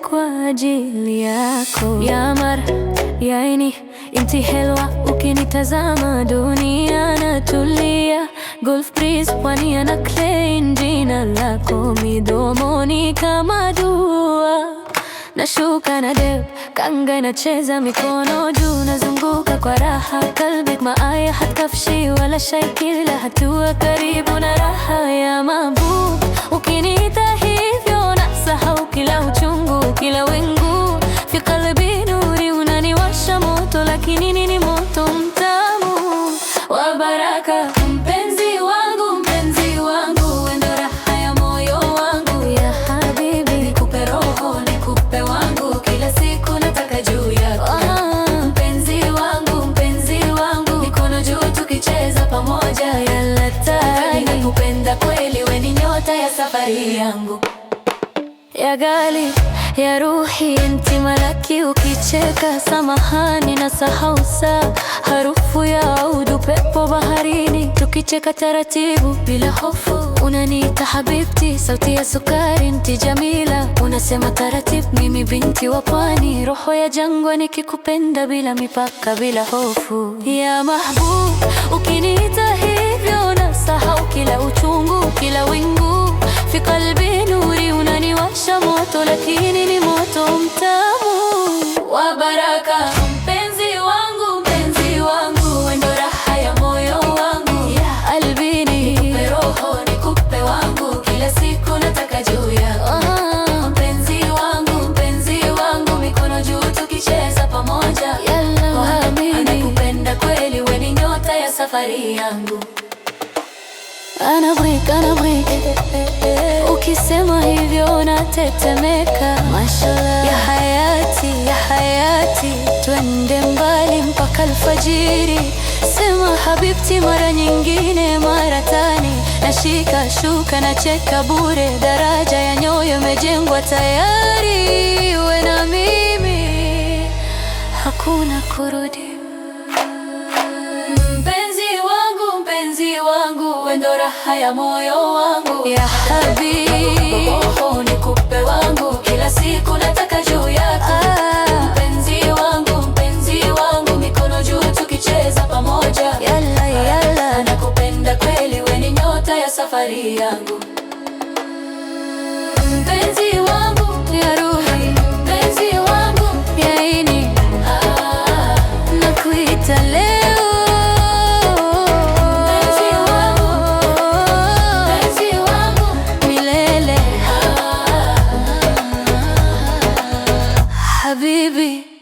Kwa ajili yako. يا قمر، يا عيني، انتي حلوة، ukinitazama dunia natulia. Gulf breeze, pwani ya Naqlain, jina lako midomoni kama dua. Nashuka na deb, kanga inacheza, mikono juu, nazunguka kwa raha. قلبك معايا هتخافش ولا شي, kila hatua karibu na raha. يا محبوب، ukiniita hivyo nasahau kila uchungu, kila wingu. في قلبي نوري, unaniwasha moto, lakini ni moto mtamu wa baraka. Mpenzi wangu, mpenzi wangu, wewe ndo raha ya moyo wangu. يا حبيبي، nikupe roho, nikupe wangu, kila siku nataka juu yako. Mpenzi wangu, mpenzi wangu, mikono juu tukicheza pamoja. يلا تعالي، nakupenda kweli, wewe ni nyota ya safari yangu. يا غالي، يا روحي، انت ملكي, ukicheka samahani nasahau saa, harufu ya oud, upepo baharini, tukicheka taratibu bila hofu. Unaniita حبيبتي, sauti ya sukari, انتي جميلة, unasema taratibu, mimi binti wa pwani, roho ya jangwa, nikikupenda bila mipaka, bila hofu. يا محبوب، ukiniita hivyo nasahau kila uchungu, kila wingu. في قلبي نوري, unaniwasha moto, lakini ni moto mtamu wa baraka. Mpenzi wangu, mpenzi wangu, wewe ndo raha ya moyo wangu. يا قلبي, nikupe roho, nikupe wangu, kila siku nataka juu yako. Mpenzi wangu, mpenzi wangu, mikono juu tukicheza pamoja. يلا, nakupenda kweli, wewe ni nyota ya safari yangu. أنا أبغيك، أنا أبغيك, ukisema hivyo natetemeka. ما شاء الله، يا حياتي، يا حياتي, twende mbali mpaka alfajiri. Sema حبيبتي mara nyingine, mara tani. Nashika shuka, nacheka bure, daraja ya nyoyo imejengwa tayari. We na mimi hakuna kurudi. Mpenzi wangu, mpenzi wangu, wewe ndo raha ya moyo wangu. يا حبيبي، nikupe wangu, kila siku nataka juu yako. Mpenzi wangu, mpenzi wangu, mikono juu tukicheza pamoja. يلا يلا، nakupenda kweli, wewe ni nyota ya safari yangu. Mpenzi wangu, يا روحي, mpenzi wangu, يا عيني, nakuita leo. Mpenzi wangu, mpenzi wangu, milele. حبيبي.